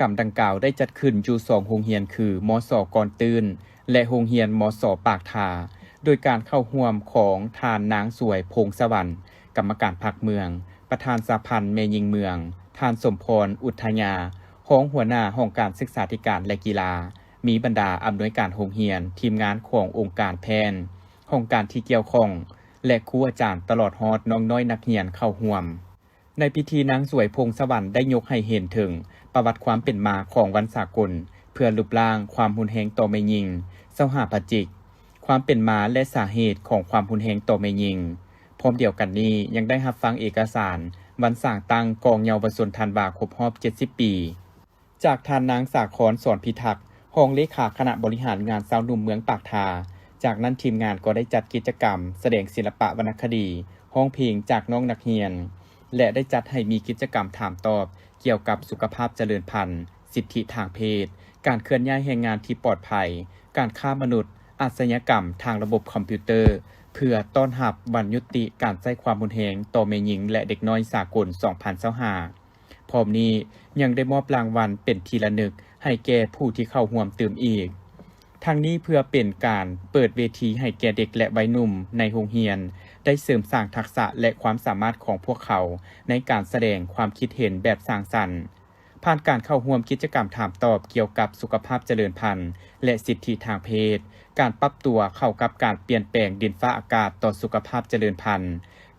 ກຳດັ່ງກ່າວໄດ້ຈັດຂຶ້ນຢູ່ສອງໂຮງຮຽນຄື ມສ ກອນຕື້ນ ແລະ ໂຮງຮຽນ ມສ ປາກທາ ໂດຍການເຂົ້າຮ່ວມຂອງທ່ານນາງສວຍ ພົງສະຫວັນ ກຳມະການພັກເມືອງ, ປະທານສະຫະພັນແມ່ຍິງເມືອງ, ທ່ານ ສົມພອນ ອຸດທະຍາ ຮອງຫົວໜ້າຫ້ອງການສຶກສາທິການ ແລະ ກິລາ, ມີບັນດາອຳນວຍການໂຮງຮຽນ, ທີມງານຂອງອົງການແພນ, ຫ້ອງການທີ່ກ່ຽວຂ້ອງ ແລະ ຄູອາຈານ ຕະຫຼອດຮອດນ້ອງນ້ອຍນັກຮຽນເຂົ້າຮ່ວມ. ໃນພິທີ ນາງສວຍ ພົງສະຫວັນ ໄດ້ຍົກໃຫ້ເຫັນເຖິງປະຫວັດຄວາມເປັນມາຂອງວັນສາກົນເພື່ອລົບລ້າງຄວາມຮຸນແຮງຕໍ່ແມ່ຍິງ ຊາວຫ້າພະຈິກ, ຄວາມເປັນມາ ແລະ ສາເຫດຂອງຄວາມຮຸນແຮງຕໍ່ແມ່ຍິງ. ພ້ອມດຽວກັນນີ້ ຍັງໄດ້ຮັບຟັງເອກະສານວັນສ້າງຕັ້ງກອງເຍົາວະຊົນທັນວາຄົບຮອບເຈັດສິບປີ ຈາກທ່ານນາງ ສາຄອນ ສອນພິທັກ ຮອງເລຂາຄະນະບໍລິຫານງານຊາວໜຸ່ມເມືອງປາກທາ. ຈາກນັ້ນທີມງານກໍໄດ້ຈັດກິດຈະກຳສະແດງສິລະປະວັນນະຄະດີ, ຮ້ອງເພງຈາກນ້ອງນັກຮຽນ ແລະ ໄດ້ຈັດໃຫ້ມີກິດຈະກຳຖາມຕອບກ່ຽວກັບສຸຂະພາບຈະເລີນພັນ, ສິດທິທາງເພດ, ການເຄື່ອນຍ້າຍແຮງງານທີ່ປອດໄພ, ການຄ້າມະນຸດ, ອາຊະຍາກຳທາງລະບົບຄອມພິວເຕີ ເພື່ອຕ້ອນຮັບວັນຍຸຕິການໃຊ້ຄວາມຮຸນແຮງຕໍ່ແມ່ຍິງ ແລະ ເດັກນ້ອຍສາກົນ ສອງພັນຊາວຫ້າ. ພ້ອມນີ້ຍັງໄດ້ມອບລາງວັນເປັນທີ່ລະນຶກໃຫ້ແກ່ຜູ້ທີ່ເຂົ້າຮ່ວມຕື່ມອີກ. ທັງນີ້ເພື່ອເປັນການເປີດເວທີໃຫ້ແກ່ເດັກ ແລະ ໄວໜຸ່ມໃນໂຮງຮຽນ ໄດ້ເສີມສ້າງທັກສະ ແລະ ຄວາມສາມາດຂອງພວກເຂົາໃນການສະແດງຄວາມຄິດເຫັນແບບສ້າງສັນ. ຜ່ານການເຂົ້າຮ່ວມກິດຈະກຳຖາມຕອບກ່ຽວກັບສຸຂະພາບຈະເລີນພັນ ແລະ ສິດທິທາງເພດ, ການປັບຕົວເຂົ້າກັບການປ່ຽນແປງດິນຟ້າອາກາດຕໍ່ສຸຂະພາບຈະເລີນພັນ,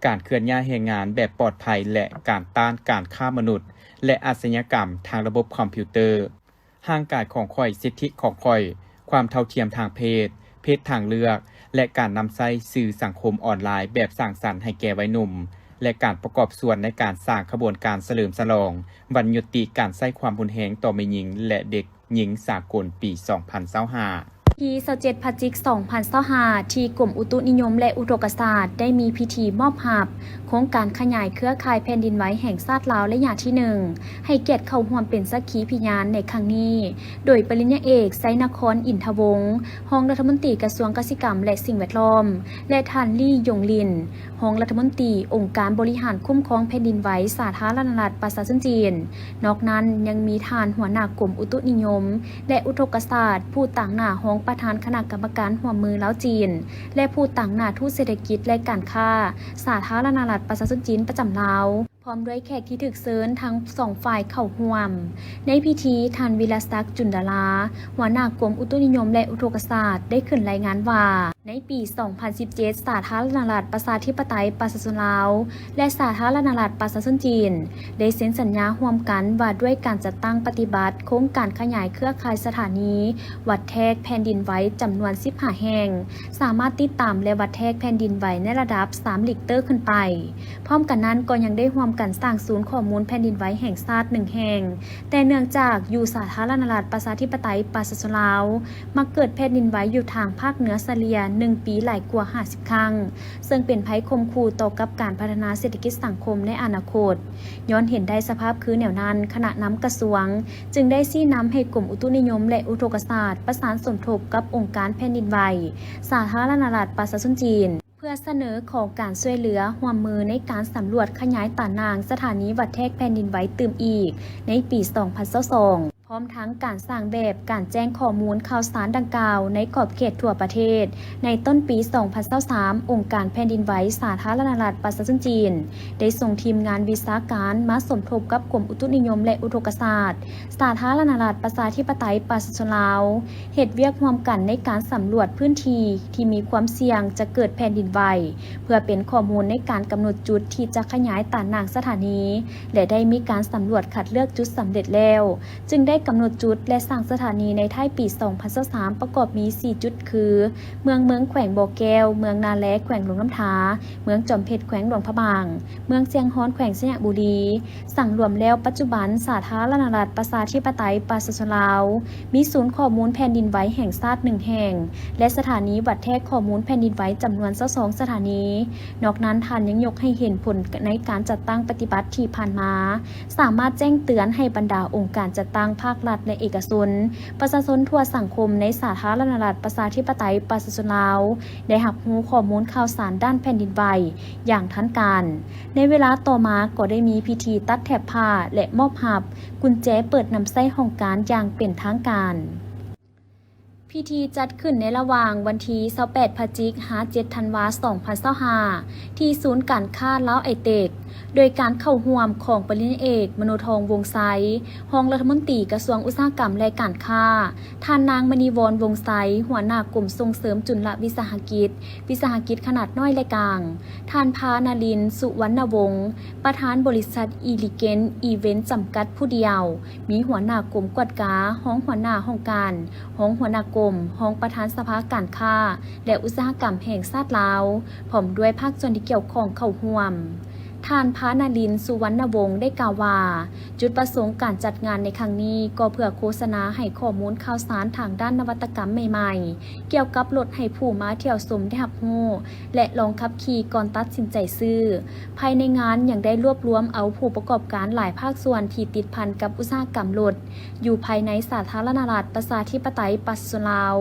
ການເຄື່ອນຍ້າຍແຮງງານແບບປອດໄພ ແລະ ການຕ້ານການຄ້າມະນຸດ ແລະ ອາຊະຍາກຳທາງລະບົບຄອມພິວເຕີ, ຮ່າງກາຍຂອງຂ້ອຍ, ສິດທິຂອງຂ້ອຍ, ຄວາມເທົ່າທຽມທາງເພດ, ເພດທາງເລືອກ ແລະ ການນຳໃຊ້ສື່ສັງຄົມອອນລາຍແບບສ້າງສັນໃຫ້ແກ່ໄວໜຸ່ມ ແລະ ການປະກອບສ່ວນໃນການສ້າງຂະບວນການສະເຫຼີມສະຫຼອງວັນຍຸຕິການໃຊ້ຄວາມຮຸນແຮງຕໍ່ແມ່ຍິງ ແລະ ເດັກຍິງສາກົນປີສອງພັນຊາວຫ້າ. ທີຊາວເຈັດ ພະຈິກ ສອງພັນຊາວຫ້າ ທີ່ກົມອຸຕຸນິຍົມ ແລະ ອຸທົກກະສາດ ໄດ້ມີພິທີມອບຮັບໂຄງການຂະຫຍາຍເຄືອຂ່າຍແຜ່ນດິນໄຫວແຫ່ງຊາດລາວໄລຍະທີໜຶ່ງ ໃຫ້ກຽດເຂົ້າຮ່ວມເປັນສັກຂີພິຍານໃນຄັ້ງນີ້ ໂດຍປະລິນຍາເອກ ໄຊນະຄອນ ອິນທະວົງ ຮອງລັດຖະມົນຕີກະຊວງກະສິກຳ ແລະ ສິ່ງແວດລ້ອມ ແລະ ທ່ານ ລີ ຢົງລິນ ຮອງລັດຖະມົນຕີອົງການບໍລິຫານຄຸ້ມຄອງແຜ່ນດິນໄຫວ ສາທາລະນະລັດປະຊາຊົນຈີນ. ນອກນັ້ນຍັງມີທ່ານຫົວໜ້າກົມອຸຕຸນິຍົມ ແລະ ອຸທົກກະສາດ, ຜູ້ຕາງໜ້າຮອງປະທານຄະນະກຳມະການຮ່ວມມືລາວ-ຈີນ ແລະ ຜູ້ຕາງໜ້າທູດເສດຖະກິດ ແລະ ການຄ້າ ສາທາລະນະລັດປະຊາຊົນຈີນປະຈຳລາວ. ພ້ອມດ້ວຍແຂກທີ່ຖືກເຊີນທັງສອງຝ່າຍເຂົ້າຮ່ວມ. ໃນພິທີ, ທ່ານ ວິລະສັກ ຈຸນດາລາ ຫົວໜ້າກົມອຸຕຸນິຍົມ ແລະ ອຸທົກກະສາດ ໄດ້ຂຶ້ນລາຍງານວ່າ ໃນປີສອງພັນສິບເຈັດ ສາທາລະນະລັດປະຊາທິປະໄຕປະຊາຊົນລາວ ແລະ ສາທາລະນະລັດປະຊາຊົນຈີນ ໄດ້ເຊັນສັນຍາຮ່ວມກັນວ່າດ້ວຍການຈັດຕັ້ງປະຕິບັດໂຄງການຂະຫຍາຍເຄືອຂ່າຍສະຖານີວັດແທກແຜ່ນດິນໄຫວຈຳນວນສິບຫ້າແຫ່ງ, ສາມາດຕິດຕາມ ແລະ ວັດແທກແຜ່ນດິນໄຫວໃນລະດັບສາມລິກເຕີຂຶ້ນໄປ. ພ້ອມກັນນັ້ນກໍຍັງໄດ້ຮ່ວມກັນສ້າງສູນຂໍ້ມູນແຜ່ນດິນໄຫວແຫ່ງຊາດໜຶ່ງແຫ່ງ, ແຕ່ເນື່ອງຈາກຢູ່ສາທາລະນະລັດປະຊາທິປະໄຕປະຊາຊົນລາວ ມັກເກີດແຜ່ນດິນໄຫວຢູ່ທາງພາກເໜືອສະເລ່ຍໜຶ່ງປີຫຼາຍກວ່າຫ້າສິບຄັ້ງ, ເຊິ່ງເປັນໄພຂົ່ມຂູ່ຕໍ່ກັບການພັດທະນາເສດຖະກິດສັງຄົມໃນອະນາຄົດ. ຍ້ອນເຫັນໄດ້ສະພາບຄືແນວນັ້ນ, ຄະນະນຳກະຊວງຈຶ່ງໄດ້ຊີ້ນຳໃຫ້ກົມອຸຕຸນິຍົມ ແລະ ອຸທົກກະສາດ ປະສານສົມທົບກັບອົງການແຜ່ນດິນໄຫວສາທາລະນະລັດປະຊາຊົນຈີນ ເພື່ອສະເໜີຂໍການຊ່ວຍເຫຼືອຮ່ວມມືໃນການສຳຫຼວດຂະຫຍາຍຕາໜ່າງສະຖານີວັດແທກແຜ່ນດິນໄຫວຕື່ມອີກໃນປີສອງພັນຊາວສອງ ພ້ອມທັງການສ້າງແບບການແຈ້ງຂໍ້ມູນຂ່າວສານດັ່ງກ່າວໃນຂອບເຂດທົ່ວປະເທດ. ໃນຕົ້ນປີສອງພັນຊາວສາມ ອົງການແຜ່ນດິນໄຫວສາທາລະນະລັດປະຊາຊົນຈີນ ໄດ້ສົ່ງທີມງານວິຊາການມາສົມທົບກັບກົມອຸຕຸນິຍົມ ແລະ ອຸທົກກະສາດ ສາທາລະນະລັດປະຊາທິປະໄຕປະຊາຊົນລາວ ເຮັດວຽກຮ່ວມກັນໃນການສຳຫຼວດພື້ນທີ່ທີ່ມີຄວາມສ່ຽງຈະເກີດແຜ່ນດິນໄຫວ ເພື່ອເປັນຂໍ້ມູນໃນການກຳນົດຈຸດທີ່ຈະຂະຫຍາຍຕາໜ່າງສະຖານີ ແລະ ໄດ້ມີການສຳຫຼວດຄັດເລືອກຈຸດສຳເລັດແລ້ວ, ຈຶ່ງໄດ້ກຳນົດຈຸດ ແລະ ສ້າງສະຖານີໃນທ້າຍປີສອງພັນຊາວສາມ ປະກອບມີສີ່ຈຸດຄື ເມືອງເມືອງ ແຂວງບໍ່ແກ້ວ, ເມືອງນາແລ ແຂວງຫຼວງນ້ຳທາ, ເມືອງຈອມເພັດ ແຂວງຫຼວງພະບາງ, ເມືອງຊຽງຮອນ ແຂວງໄຊຍະບູລີ. ສັງລວມແລ້ວ, ປັດຈຸບັນສາທາລະນະລັດປະຊາທິປະໄຕປະຊາຊົນລາວ ມີສູນຂໍ້ມູນແຜ່ນດິນໄຫວແຫ່ງຊາດໜຶ່ງແຫ່ງ ແລະ ສະຖານີວັດແທກຂໍ້ມູນແຜ່ນດິນໄຫວຈຳນວນຊາວສອງສະຖານີ. ນອກນັ້ນ, ທ່ານຍັງຍົກໃຫ້ເຫັນຜົນໃນການຈັດຕັ້ງປະຕິບັດທີ່ຜ່ານມາ ສາມາດແຈ້ງເຕືອນໃຫ້ບັນດາອົງການຈັດຕັ້ງ ພາກລັດ ແລະ ເອກະຊົນ, ປະຊາຊົນທົ່ວສັງຄົມໃນສາທາລະນະລັດ ປະຊາທິປະໄຕ ປະຊາຊົນລາວ ໄດ້ຮັບຮູ້ຂໍ້ມູນຂ່າວສານດ້ານແຜ່ນດິນໄຫວຢ່າງທັນການ. ໃນເວລາຕໍ່ມາກໍໄດ້ມີພິທີຕັດແຖບຜ້າ ແລະ ມອບຮັບກຸນແຈເປີດນຳໃຊ້ຫ້ອງການຢ່າງເປັນທາງການ. ພິທີຈັດຂຶ້ນໃນລະຫວ່າງວັນທີຊາວແປດພະຈິກ ຫາ ເຈັດທັນວາ ສອງພັນຊາວຫ້າ ທີ່ສູນການຄ້າລາວໄອເຕັກ ໂດຍການເຂົ້າຮ່ວມຂອງປະລິນຍາເອກ ມະໂນທອງ ວົງໄຊ ຮອງລັດຖະມົນຕີກະຊວງອຸດສາຫະກຳ ແລະ ການຄ້າ, ທ່ານນາງ ມະນີວອນ ວົງໄຊ ຫົວໜ້າກົມສົ່ງເສີມຈຸນລະວິສາຫະກິດ, ວິສາຫະກິດຂະໜາດນ້ອຍ ແລະ ກາງ, ທ່ານ ພານາລິນ ສຸວັນນະວົງ ປະທານບໍລິສັດ ອີລິເກນ ອີເວັນ ຈຳກັດຜູ້ດຽວ, ມີຫົວໜ້າກົມກວດກາ, ຮອງຫົວໜ້າຫ້ອງການ, ຮອງຫົວໜ້າກົມ, ຮອງປະທານສະພາການຄ້າ ແລະ ອຸດສາຫະກຳແຫ່ງຊາດລາວ, ພ້ອມດ້ວຍພາກສ່ວນທີ່ກ່ຽວຂ້ອງເຂົ້າຮ່ວມ. ທ່ານ ພານາລິນ ສຸວັນນະວົງ ໄດ້ກ່າວວ່າ, ຈຸດປະສົງການຈັດງານໃນຄັ້ງນີ້ ກໍເພື່ອໂຄສະນາໃຫ້ຂໍ້ມູນຂ່າວສານທາງດ້ານນະວັດຕະກຳໃໝ່ໆ ກ່ຽວກັບລົດໃຫ້ຜູ້ມາທ່ຽວຊົມໄດ້ຮັບຮູ້ ແລະ ລອງຂັບຂີ່ກ່ອນຕັດສິນໃຈຊື້. ພາຍໃນງານຍັງໄດ້ລວບລວມເອົາຜູ້ປະກອບການຫຼາຍພາກສ່ວນທີ່ຕິດພັນກັບອຸດສາຫະກຳລົດ ຢູ່ພາຍໃນສາທາລະນະລັດ ປະຊາທິປະໄຕ ປະຊາຊົນລາວ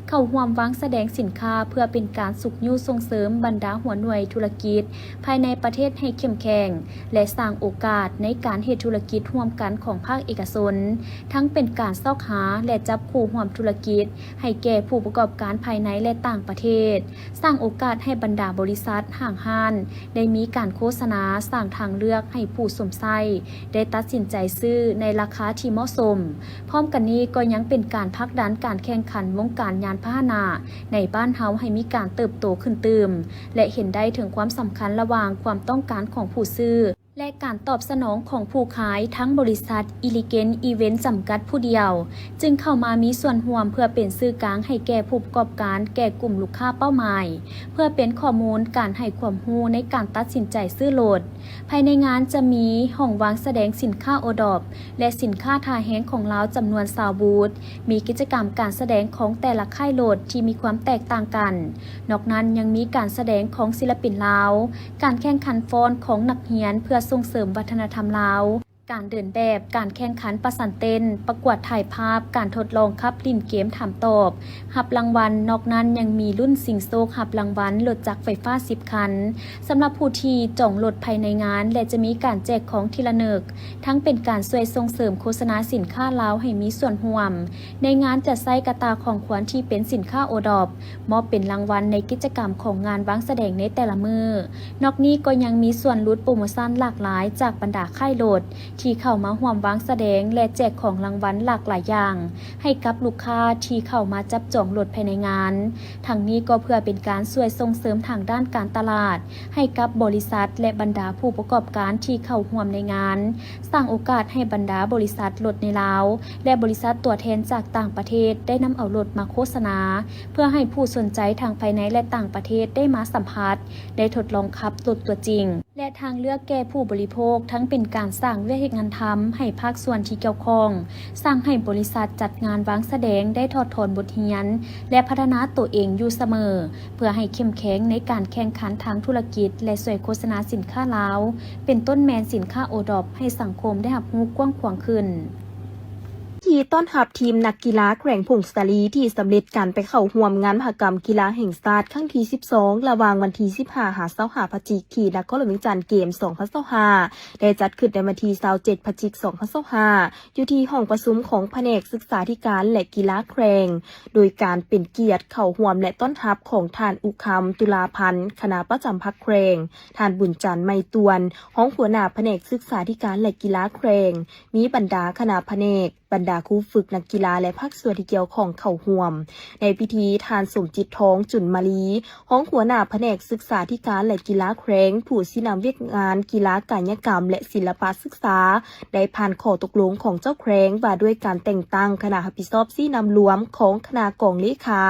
ເຂົ້າຮ່ວມວາງສະແດງສິນຄ້າ ເພື່ອເປັນການຊຸກຍູ້ສົ່ງເສີມບັນດາຫົວໜ່ວຍທຸລະກິດພາຍໃນປະເທດໃຫ້ເຂັ້ມແຂງ ແລະ ສ້າງໂອກາດໃນການເຮັດທຸລະກິດຮ່ວມກັນຂອງພາກເອກະຊົນ, ທັງເປັນການຊອກຫາ ແລະ ຈັບຄູ່ຮ່ວມທຸລະກິດໃຫ້ແກ່ຜູ້ປະກອບການພາຍໃນ ແລະ ຕ່າງປະເທດ, ສ້າງໂອກາດໃຫ້ບັນດາບໍລິສັດ, ຫ້າງຮ້ານ ໄດ້ມີການໂຄສະນາ, ສ້າງທາງເລືອກໃຫ້ຜູ້ຊົມໃຊ້ ໄດ້ຕັດສິນໃຈຊື້ໃນລາຄາທີ່ເໝາະສົມ. ພ້ອມກັນນີ້ກໍຍັງເປັນການຜັກດັນການແຂ່ງຂັນວົງການຍານພາຫະນະໃນບ້ານເຮົາໃຫ້ມີການເຕີບໂຕຂຶ້ນຕື່ມ ແລະ ເຫັນໄດ້ເຖິງຄວາມສຳຄັນລະຫວ່າງຄວາມຕ້ອງການຂອງຜູ້ຊື້ ແລະ ການຕອບສະໜອງຂອງຜູ້ຂາຍ. ທັງບໍລິສັດ ອີລິເກນ ອີເວັນ ຈຳກັດຜູ້ດຽວ ຈຶ່ງເຂົ້າມາມີສ່ວນຮ່ວມເພື່ອເປັນສື່ກາງໃຫ້ແກ່ຜູ້ປະກອບການ, ແກ່ກຸ່ມລູກຄ້າເປົ້າໝາຍ, ເພື່ອເປັນຂໍ້ມູນການໃຫ້ຄວາມຮູ້ໃນການຕັດສິນໃຈຊື້ລົດ. ພາຍໃນງານຈະມີຫ້ອງວາງສະແດງສິນຄ້າໂອດອບ ແລະ ສິນຄ້າທ່າແຮງຂອງລາວຈຳນວນຊາວບູດ, ມີກິດຈະກຳການສະແດງຂອງແຕ່ລະຄ້າຍລົດທີ່ມີຄວາມແຕກຕ່າງກັນ. ນອກນັ້ນຍັງມີການສະແດງຂອງສິລະປິນລາວ, ການແຂ່ງຂັນຟ້ອນຂອງນັກຮຽນເພື່ອສົ່ງເສີມວັດທະນະທຳລາວ, ການເດີນແບບ, ການແຂ່ງຂັນປະຊັນເຕັ້ນ, ປະກວດຖ່າຍພາບ, ການທົດລອງຂັບຫຼິ້ນເກມຖາມຕອບ, ຮັບລາງວັນ. ນອກນັ້ນຍັງມີລຸ້ນຊິງໂຊກຮັບລາງວັນລົດຈັກໄຟຟ້າສິບຄັນ. ສຳລັບຜູ້ທີ່ຈອງລົດພາຍໃນງານ ແລະ ຈະມີການແຈກຂອງທີ່ລະນຶກ, ທັງເປັນການຊ່ວຍສົ່ງເສີມໂຄສະນາສິນຄ້າລາວໃຫ້ມີສ່ວນຮ່ວມ. ໃນງານຈະໃຊ້ກະຕ່າຂອງຂວັນທີ່ເປັນສິນຄ້າໂອດອບ ມອບເປັນລາງວັນໃນກິດຈະກຳຂອງງານວາງສະແດງໃນແຕ່ລະມື້. ນອກນີ້ກໍຍັງມີສ່ວນຫຼຸດໂປຣໂມຊັນຫຼາກຫຼາຍຈາກບັນດາຄ້າຍລົດ ທີ່ເຂົ້າມາຮ່ວມວາງສະແດງ ແລະ ແຈກຂອງລາງວັນຫຼາກຫຼາຍຢ່າງໃຫ້ກັບລູກຄ້າທີ່ເຂົ້າມາຈັບຈອງລົດພາຍໃນງານ. ທັງນີ້ກໍເພື່ອເປັນການຊ່ວຍສົ່ງເສີມທາງດ້ານການຕະຫຼາດໃຫ້ກັບບໍລິສັດ ແລະ ບັນດາຜູ້ປະກອບການທີ່ເຂົ້າຮ່ວມໃນງານ, ສ້າງໂອກາດໃຫ້ບັນດາບໍລິສັດລົດໃນລາວ ແລະ ບໍລິສັດຕົວແທນຈາກຕ່າງປະເທດໄດ້ນຳເອົາລົດມາໂຄສະນາ ເພື່ອໃຫ້ຜູ້ສົນໃຈທັງພາຍໃນ ແລະ ຕ່າງປະເທດໄດ້ມາສຳຜັດ, ໄດ້ທົດລອງຂັບລົດຕົວຈິງ ແລະ ທາງເລືອກແກ່ຜູ້ບໍລິໂພກ, ທັງເປັນການສ້າງວຽກເຮັດງານທຳໃຫ້ພາກສ່ວນທີ່ກ່ຽວຂ້ອງ, ສ້າງໃຫ້ບໍລິສັດຈັດງານວາງສະແດງໄດ້ຖອດຖອນບົດຮຽນ ແລະ ພັດທະນາຕົວເອງຢູ່ສະເໝີ ເພື່ອໃຫ້ເຂັ້ມແຂງໃນການແຂ່ງຂັນທາງທຸລະກິດ ແລະ ຊ່ວຍໂຄສະນາສິນຄ້າລາວ, ເປັນຕົ້ນແມ່ນສິນຄ້າໂອດອບ ໃຫ້ສັງຄົມໄດ້ຮັບຮູ້ກວ້າງຂວາງຂຶ້ນ. ທີ່ຕ້ອນຮັບທີມນັກກິລາແຂວງຜົ້ງສາລີ ທີ່ສຳເລັດການໄປເຂົ້າຮ່ວມງານມະຫະກຳກິລາແຫ່ງຊາດຄັ້ງທີສິບສອງ ລະຫວ່າງວັນທີສິບຫ້າ ຫາ ຊາວຫ້າ ພະຈິກ ທີ່ນະຄອນຫຼວງວຽງຈັນ ເກມ ສອງພັນຊາວຫ້າ ໄດ້ຈັດຂຶ້ນໃນວັນທີຊາວເຈັດ ພະຈິກ ສອງພັນຊາວຫ້າ ຢູ່ທີ່ຫ້ອງປະຊຸມຂອງພະແນກສຶກສາທິການ ແລະ ກິລາແຂວງ ໂດຍການເປັນກຽດເຂົ້າຮ່ວມ ແລະ ຕ້ອນຮັບຂອງທ່ານ ອຸຄຳ ຕຸລາພັນ ຄະນະປະຈຳພັກແຂວງ, ທ່ານ ບຸນຈັນ ໄມຕວນ ຮອງຫົວໜ້າພະແນກສຶກສາທິການ ແລະ ກິລາແຂວງ, ມີບັນດາຄະນະພະແນກ, ບັນດາຄູຝຶກ, ນັກກິລາ ແລະ ພາກສ່ວນທີ່ກ່ຽວຂ້ອງເຂົ້າຮ່ວມ. ໃນພິທີ, ທ່ານ ສົມຈິດ ທອງ ຈຸນມາລີ ຮອງຫົວໜ້າພະແນກສຶກສາທິການ ແລະ ກິລາແຂວງ, ຜູ້ຊີ້ນຳວຽກງານກິລາກາຍະກຳ ແລະ ສິລະປະສຶກສາ ໄດ້ຜ່ານຂໍ້ຕົກລົງຂອງເຈົ້າແຂວງວ່າດ້ວຍການແຕ່ງຕັ້ງຄະນະຮັບຜິດຊອບຊີ້ນຳລວມຂອງຄະນະກອງເລຂາ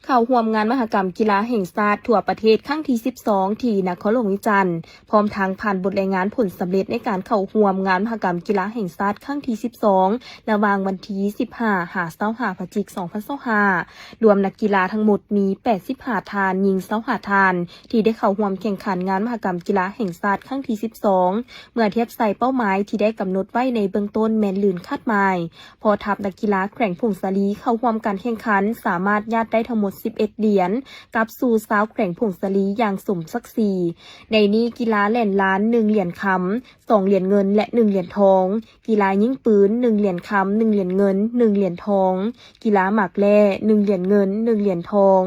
ເຂົ້າຮ່ວມງານມະຫະກຳກິລາແຫ່ງຊາດທົ່ວປະເທດຄັ້ງທີສິບສອງ ທີ່ນະຄອນຫຼວງວຽງຈັນ, ພ້ອມທັງຜ່ານບົດລາຍງານຜົນສຳເລັດໃນການເຂົ້າຮ່ວມງານມະຫະກຳກິລາແຫ່ງຊາດຄັ້ງທີສິບສອງ ລະຫວ່າງວັນທີສິບຫ້າ ຫາ ຊາວຫ້າ ພະຈິກ ສອງພັນຊາວຫ້າ, ລວມນັກກິລາທັງໝົດມີແປດສິບຫ້າທ່ານ, ຍິງຊາວຫ້າທ່ານ ທີ່ໄດ້ເຂົ້າຮ່ວມແຂ່ງຂັນງານມະຫະກຳກິລາແຫ່ງຊາດຄັ້ງທີສິບສອງ ເມື່ອທຽບໃສ່ເປົ້າໝາຍທີ່ໄດ້ກຳນົດໄວ້ໃນເບື້ອງຕົ້ນແມ່ນລື່ນຄາດໝາຍ. ເພາະທັບນັກກິລາແຂວງຜົ້ງສາລີເຂົ້າຮ່ວມການແຂ່ງຂັນສາມາດຍາດໄດ້ທັງໝົດສິບເອັດຫຼຽນ ກັບສູ່ຊາວແຂວງຜົ້ງສາລີຢ່າງສົມສັກສີ. ໃນນີ້ກິລາແລ່ນລານໜຶ່ງຫຼຽນຄຳ, ສອງຫຼຽນເງິນ ແລະ ໜຶ່ງຫຼຽນທອງ, ກິລາຍິງປືນໜຶ່ງຫຼຽນຄຳ, ໜຶ່ງຫຼຽນເງິນ, ໜຶ່ງຫຼຽນທອງ, ກິລາໝາກແລ່ໜຶ່ງຫຼຽນເງິນ, ໜຶ່ງຫຼຽນທອງ,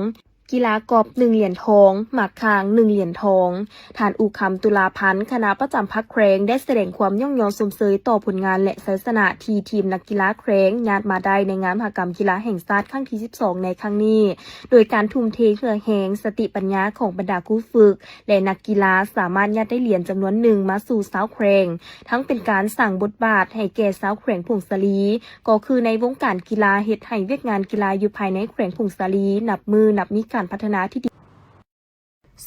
ກິລາກອບໜຶ່ງຫຼຽນທອງ, ໝາກຂ່າງໜຶ່ງຫຼຽນທອງ. ທ່ານ ອູຄຳ ຕຸລາພັນ ຄະນະປະຈຳພັກແຂວງ ໄດ້ສະແດງຄວາມຍ້ອງຍໍຊົມເຊີຍຕໍ່ຜົນງານ ແລະ ໄຊຊະນະທີ່ທີມນັກກິລາແຂວງຍາດມາໄດ້ໃນງານມະຫະກຳກິລາແຫ່ງຊາດຄັ້ງທີສິບສອງ ໃນຄັ້ງນີ້ ໂດຍການທຸ່ມເທເຫື່ອແຮງ, ສະຕິປັນຍາຂອງບັນດາຄູຝຶກ ແລະ ນັກກິລາ ສາມາດຍາດໄດ້ຫຼຽນຈຳນວນໜຶ່ງມາສູ່ຊາວແຂວງ, ທັງເປັນການສ້າງບົດບາດໃຫ້ແກ່ຊາວແຂວງຜົ້ງສາລີ, ກໍຄືໃນວົງການກິລາເຮັດໃຫ້ວຽກງານກິລາຢູ່ພາຍໃນແຂວງຜົ້ງສາລີນັບມື້ນັບມີການພັດທະນາທີ່ດີ.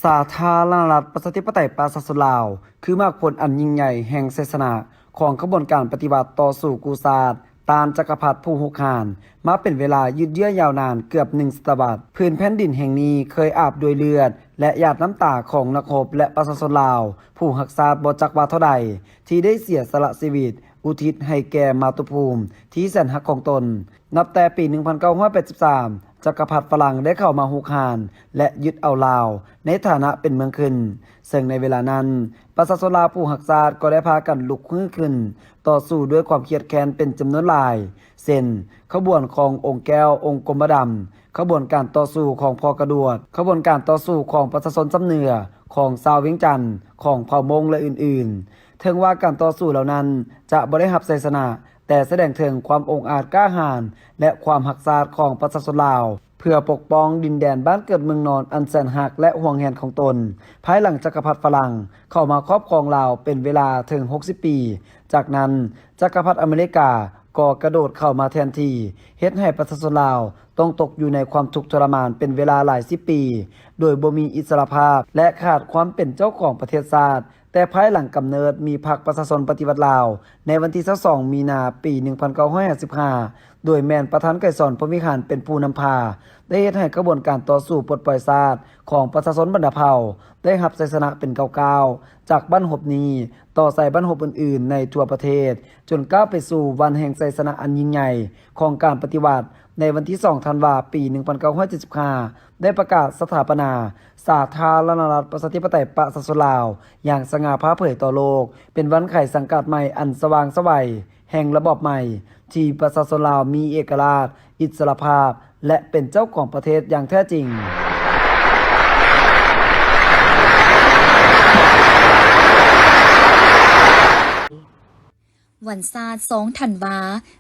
ສາທາລະນະລັດ ປະຊາທິປະໄຕ ປະຊາຊົນລາວ ຄືໝາກຜົນອັນຍິ່ງໃຫຍ່ແຫ່ງໄຊຊະນະຂອງຂະບວນການປະຕິວັດຕໍ່ສູ້ກູ້ຊາດ ຕ້ານຈັກກະພັດຜູ້ຮຸກຮານ ມາເປັນເວລາຍືດເຍື້ອຍາວນານເກືອບໜຶ່ງສະຕະວັດ. ພື້ນແຜ່ນດິນແຫ່ງນີ້ເຄີຍອາບດ້ວຍເລືອດ ແລະ ຫຍາດນ້ຳຕາຂອງນັກຮົບ ແລະ ປະຊາຊົນລາວຜູ້ຮັກຊາດບໍ່ຈັກວ່າເທົ່າໃດ ທີ່ໄດ້ເສຍສະຫຼະຊີວິດ ອຸທິດໃຫ້ແກ່ມາຕຸພູມທີ່ແສນຮັກຂອງຕົນ. ນັບແຕ່ປີໜຶ່ງພັນເກົ້າຮ້ອຍແປດສິບສາມ ຈັກກະພັດຝຣັ່ງໄດ້ເຂົ້າມາຮຸກຮານ ແລະ ຍຶດເອົາລາວໃນຖານະເປັນເມືອງຂຶ້ນ, ເຊິ່ງໃນເວລານັ້ນ ປະຊາຊົນລາວຜູ້ຮັກຊາດກໍໄດ້ພາກັນລຸກຮືຂຶ້ນຕໍ່ສູ້ດ້ວຍຄວາມຄຽດແຄ້ນເປັນຈຳນວນຫຼາຍ ເຊັ່ນ ຂະບວນຂອງອົງແກ້ວ ອົງກົມມະດຳ, ຂະບວນການຕໍ່ສູ້ຂອງພໍ່ກະດວດ, ຂະບວນການຕໍ່ສູ້ຂອງປະຊາຊົນຊຳເໜືອ, ຂອງຊາວວຽງຈັນ, ຂອງເຜົ່າມົ້ງ ແລະ ອື່ນໆ. ເຖິງວ່າການຕໍ່ສູ້ເຫຼົ່ານັ້ນຈະບໍ່ໄດ້ຮັບໄຊຊະນະ, ແຕ່ສະແດງເຖິງຄວາມອົງອາດກ້າຫານ ແລະ ຄວາມຮັກຊາດຂອງປະຊາຊົນລາວ ເພື່ອປົກປ້ອງດິນແດນບ້ານເກີດເມືອງນອນອັນແສນຮັກ ແລະ ຫວງແຫນຂອງຕົນ. ພາຍຫຼັງຈັກກະພັດຝຣັ່ງເຂົ້າມາຄອບຄອງລາວເປັນເວລາເຖິງຫົກສິບປີ, ຈາກນັ້ນ ຈັກກະພັດອາເມລິກາກໍກະໂດດເຂົ້າມາແທນທີ່, ເຮັດໃຫ້ປະຊາຊົນລາວຕ້ອງຕົກຢູ່ໃນຄວາມທຸກທໍລະມານເປັນເວລາຫຼາຍສິບປີ ໂດຍບໍ່ມີອິດສະຫຼະພາບ ແລະ ຂາດຄວາມເປັນເຈົ້າຂອງປະເທດຊາດ. ແຕ່ພາຍຫຼັງກຳເນີດມີພັກປະຊາຊົນປະຕິວັດລາວ ໃນວັນທີຊາວສອງ ມີນາ ປີໜຶ່ງພັນເກົ້າຮ້ອຍຫ້າສິບຫ້າ ໂດຍແມ່ນປະທານໄກສອນ ພົມວິຫານ ເປັນຜູ້ນຳພາ, ໄດ້ເຮັດໃຫ້ຂະບວນການຕໍ່ສູ້ປົດປ່ອຍຊາດຂອງປະຊາຊົນບັນດາເຜົ່າໄດ້ຮັບໄຊຊະນະເປັນກ້າວໆ ຈາກບັ້ນຮົບນີ້ຕໍ່ໃສ່ບັ້ນຮົບອື່ນໆໃນທົ່ວປະເທດ, ຈົນກ້າວໄປສູ່ວັນແຫ່ງໄຊຊະນະອັນຍິ່ງໃຫຍ່ຂອງການປະຕິວັດ ໃນວັນທີສອງ ທັນວາ ປີໜຶ່ງພັນເກົ້າຮ້ອຍເຈັດສິບຫ້າ ໄດ້ປະກາດສະຖາປະນາສາທາລະນະລັດ ປະຊາທິປະໄຕ ປະຊາຊົນລາວ ຢ່າງສະຫງ່າຜ່າເຜີຍຕໍ່ໂລກ, ເປັນວັນໄຂສັງກັດໃໝ່ອັນສະຫວ່າງໄສວແຫ່ງລະບອບໃໝ່ ທີ່ປະຊາຊົນລາວມີເອກະລາດ, ອິດສະຫຼະພາບ ແລະ ເປັນເຈົ້າຂອງປະເທດຢ່າງແທ້ຈິງ. ວັນຊາດ ສອງ ທັນວາ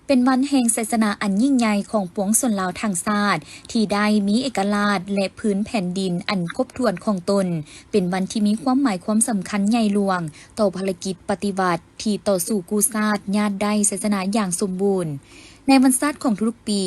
ເປັນວັນແຫ່ງໄຊຊະນະອັນຍິ່ງໃຫຍ່ຂອງປວງຊົນລາວທັງຊາດ ທີ່ໄດ້ມີເອກະລາດ ແລະ ພື້ນແຜ່ນດິນອັນຄົບຖ້ວນຂອງຕົນ, ເປັນວັນທີ່ມີຄວາມໝາຍຄວາມສຳຄັນໃຫຍ່ຫຼວງຕໍ່ພາລະກິດປະຕິວັດທີ່ຕໍ່ສູ້ກູ້ຊາດຍາດໄດ້ໄຊຊະນະຢ່າງສົມບູນ. ໃນວັນຊາດຂອງທຸກໆປີ,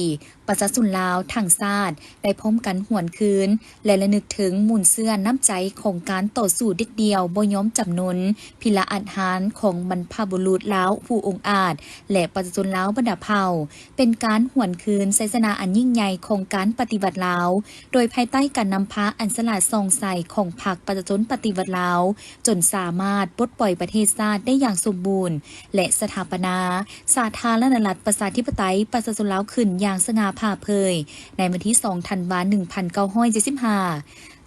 ປະຊາຊົນລາວທັງຊາດໄດ້ພ້ອມກັນຫວນຄືນ ແລະ ລະນຶກເຖິງມູນເຊື້ອນ້ຳໃຈຂອງການຕໍ່ສູ້ເດັດດ່ຽວບໍ່ຍອມຈຳນົນ, ພິລະອາດຫານຂອງບັນພະບຸລຸດລາວຜູ້ອົງອາດ ແລະ ປະຊາຊົນລາວບັນດາເຜົ່າ, ເປັນການຫວນຄືນໄຊຊະນະອັນຍິ່ງໃຫຍ່ຂອງການປະຕິວັດລາວ, ໂດຍພາຍໃຕ້ການນຳພາອັນສະຫຼາດສ່ອງໃສຂອງພັກປະຊາຊົນປະຕິວັດລາວ, ຈົນສາມາດປົດປ່ອຍປະເທດຊາດໄດ້ຢ່າງສົມບູນ ແລະ ສະຖາປະນາສາທາລະນະລັດ ປະຊາທິປະໄຕ ປະຊາຊົນລາວຂຶ້ນຢ່າງສະຫງ່າຜ່າເຜີຍ ໃນວັນທີສອງ ທັນວາ ໜຶ່ງພັນເກົ້າຮ້ອຍເຈັດສິບຫ້າ.